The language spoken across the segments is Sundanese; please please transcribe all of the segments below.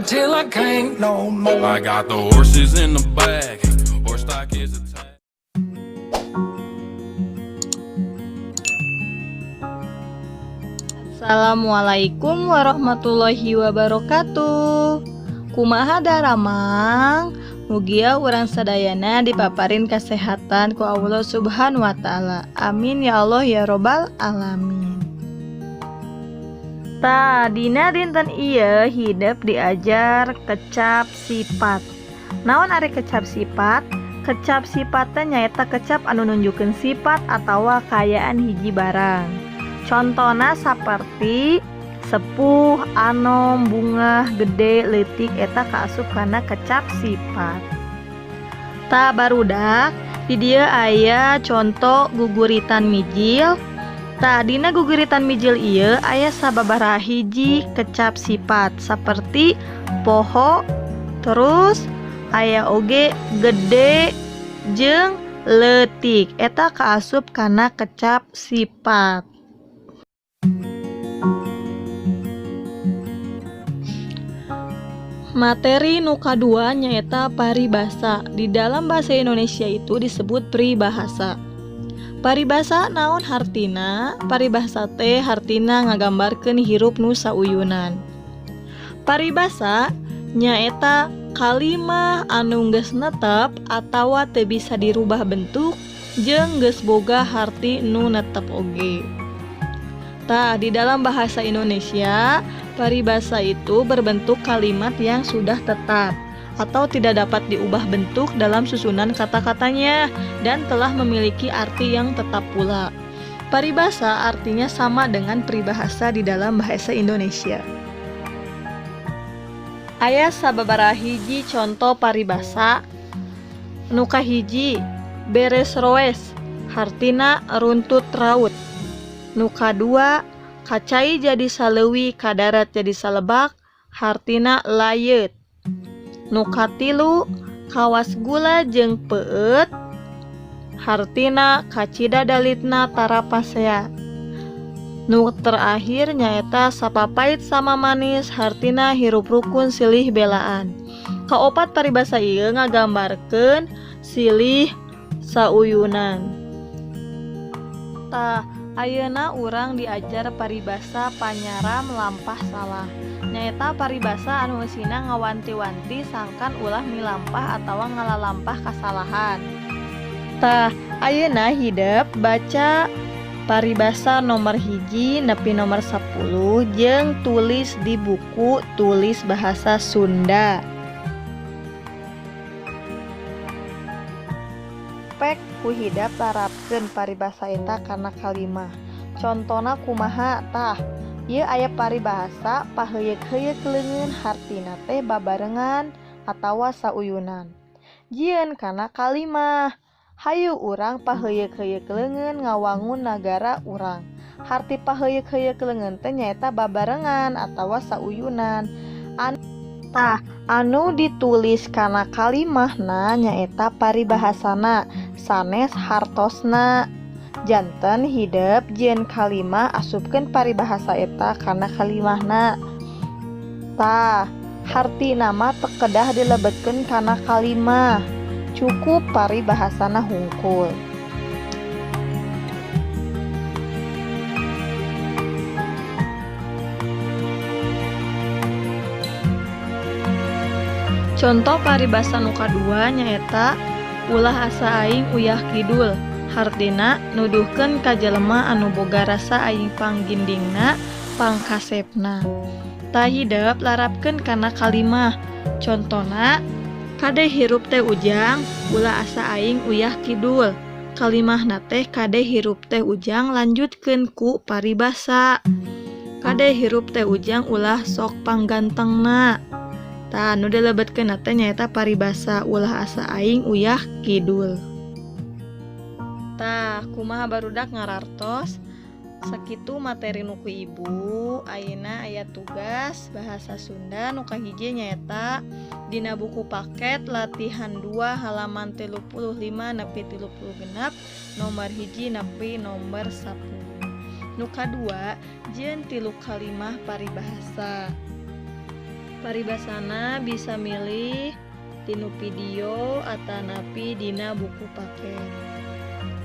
till I can't no more. I got the horses in the back, horse stock is attached. Assalamualaikum warahmatullahi wabarakatuh. Kumaha daramang? Mugia urang sadayana dipaparin kesehatan ku Allah Subhanahu wa taala. Amin ya Allah ya robbal alamin. Tah, dina dinten ieu hidep diajar kecap sifat. Naon ari kecap sifat? Kecap sifat teh nyaeta kecap anu nunjukkeun sifat atawa kaayaan hiji barang. Contona saperti sepuh, anom, bungah, gede, leutik eta kaasup kana kecap sifat. Tah barudak, di dieu aya conto guguritan mijil. Tah dina guguritan mijil ieu aya sababaraha hiji kecap sifat saperti poho, terus aya oge gede jeung leutik eta kaasup kana kecap sifat. Materi nu kadua nyaeta paribasa. Di dalam bahasa Indonesia itu disebut peribahasa. Paribasa naon hartina? Paribasa teh hartina ngagambarkeun hirup nu sauyunan. Paribasa nyaeta kalimah anu geus netep atawa teu bisa dirubah bentuk jeung geus boga harti nu netep oge. Tah, di dalam bahasa Indonesia, paribasa itu berbentuk kalimat yang sudah tetap atau tidak dapat diubah bentuk dalam susunan kata-katanya dan telah memiliki arti yang tetap pula. Paribasa artinya sama dengan peribahasa di dalam bahasa Indonesia. Aya sababaraha hiji conto paribasa. Nu kahiji, beres roes, hartina runtut raut. Nu kadua, kacai jadi saleuwi kadarat jadi salebak, hartina layeut. Nu katilu, kawas gula jeung peueut, hartina kacida dalitna tara pasea. Nu terakhir nyaeta sapapait sama manis, hartina hirup rukun silih belaan. Kaopat paribasa ieu ngagambarkeun silih sauyunan. Tah, ayeuna urang diajar paribasa panyaram lampah salah. Nyaeta paribasa anu eusina ngawanti-wanti sangkan ulah milampah atawa ngalalampah kasalahan. Tah, ayeuna hidep baca paribasa nomor 1 nepi nomor 10 jeung tulis di buku tulis bahasa Sunda. Pek ku hidep tarapkeun paribasa eta kana kalimah. Contona kumaha tah? Ieu aya paribasa paheuyeuk-heuyeuk leungeun hartina teh babarengan atawa sauyunan. Jieun kana kalimah. Hayu urang paheuyeuk-heuyeuk leungeun ngawangun nagara urang. Harti paheuyeuk-heuyeuk leungeun teh nyaeta babarengan atawa sauyunan. Tah, anu ditulis kana kalimahna nyaeta paribahasana sanes hartosna. Janten hidep jieun kalimah asupkeun paribahasa eta kana kalimahna. Tah, hartina mah teu kedah dilebetkeun kana kalimah. Cukup paribahasana hungkul. Contoh paribasa nu kadua nyaeta ulah asa aing uyah kidul, hartina nuduhkeun ka jelema anu boga rasa aing panggindingna pangkasepna. Tah hidep larapkeun kana kalimah. Contona kade hirup teh ujang, ulah asa aing uyah kidul. Kalimahna teh kade hirup teh ujang lanjutkeun ku paribasa. Kade hirup teh ujang ulah sok panggantengna. Tah, nu dilebetkeun teh nyaeta paribasa ulah asa aing uyah kidul. Tah, kumaha barudak ngarartos? Sakitu materi nu ku ibu. Ayeuna aya tugas bahasa Sunda nu kahiji nyaeta dina buku paket latihan 2 halaman 35 nepi 36 nomor 1 nepi nomor 10. Nu kadua jieun 3 kalimah paribahasa. Paribasana bisa milih tina video atanapi dina buku paket.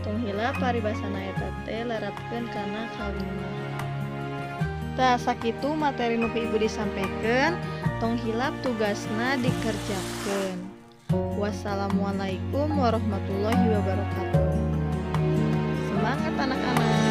Tong hilap paribasana eta teh larapkeun kana kalimat. Tah, sakitu materi nu ku Ibu disampaikan. Tong hilap tugasna dikerjakan. Wassalamualaikum warahmatullahi wabarakatuh. Semangat, anak-anak.